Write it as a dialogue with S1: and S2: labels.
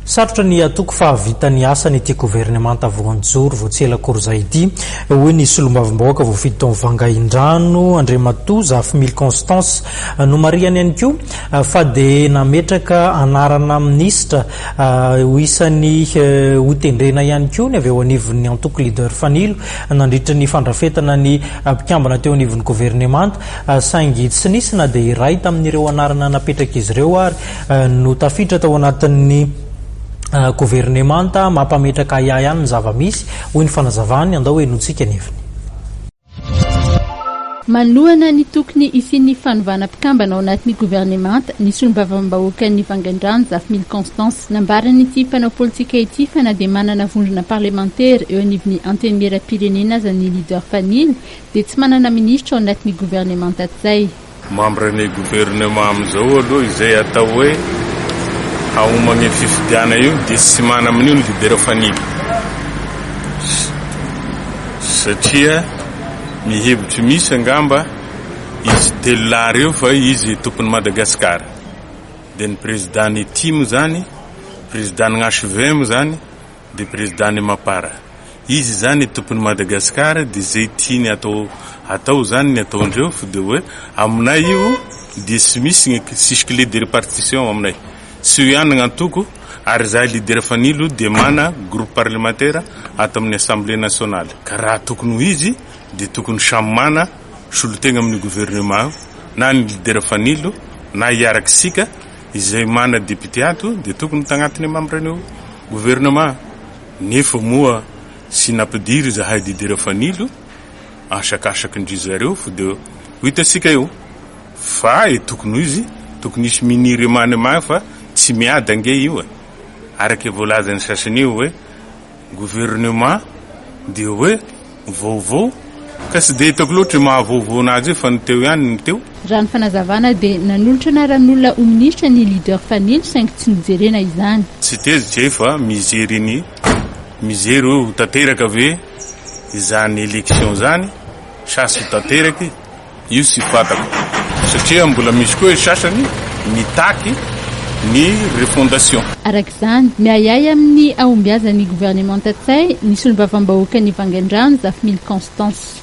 S1: Sarotra ny hatoky fa hahavita ny asany ity governemanta vao nijoro vao tsy ela akory izay ity, hoy ny solombavambahoaka voafidy tao Vangaindrano, Andriamatoa Zafimily Constance. Nomarihany ihany koa fa dia nametraka anarana minisitra ho isan'ny hotendrena ihany koa ny avy eo anivon'ny antoko Leader Fanilo nandritra ny fandrafetana ny mpikambana teo anivon'ny governemanta, saingy tsy nisy na dia iray tamin'ireo anarana napetrak'izy ireo ary no tafiditra tao anatin'ny governemanta mampametraka ahiahy ihany ny zava-misy, hoy ny fanazavany. Andao henointsika ny heviny.
S2: Manohana ny tokony hisian'ny fanovana mpikambana ao anatin'ny governemanta ny solombavambahoakan'ny Vangaindrano, Zafimily Constance. Nambaran'ity mpanao politika ity fa na dia manana vondrona parlemantera eo anivon'ny Antenimierampirenena aza ny Leader Fanilo dia tsy manana minisitra ao anatin'ny governemanta Ntsay.
S3: Membre ny gouvernement amin'izao aloha izay atao hoe haomagny fifidiana io dia tsy mana amin'io ny leader fanilo satria mihevitry misy angamba izy telolahy reo fa izy tompon'i Madagascar dia ny président ny tim zany, président ny hvm zany dia président ny mapar. Izy zany tompon'i Madagascar de zay tiany atao atao zany ny ataondreo fa de hoe aminay io dia tsy misy ny tsisy clé de repartition aminay tsy io ihany gn'antoko ary zahay leader fanilo dia mana groupe parlementaire ato amin'ny assemblée nationale ka raha tokony ho izy dia tokony samy mana solotegna amin'ny gouvernement na ny leader fanilo na hiaraka isika izay mana député ato dia tokony ho tagnatiny membre an'io gouvernement. Nefa moa tsy nampidiry izahay Didier Fanilo asakasaky ndry zareo fa de ho hitantsika eo fa e tokony ho izy tokony hisy mini remaniement fa tsy miady ange io e araka e voalazan'ny sasany io hoe gouvernement de hoe vaovao ka tsy de hitako loatra maha vaovao anazy io fa ny teo ihany ny teo.
S2: Raha ny fanazavana dia nanolotra anaran'olona ho minisitra ny Leader Fanilo saingy tsy nojerena izany.
S3: Tsy tezitra e fa mijery ny mijery hoe ho tanteraka ve izany election zany sa tsy ho tanteraka e. Io tsy fantako satria mbola misy koa sasany mitaky ny refondation.
S2: Araka izany, miahiahy amin'ny hahombiazan'ny governemanta Ntsay ny solombavambahoakan'i Vangaindrano, Zafimily Constance.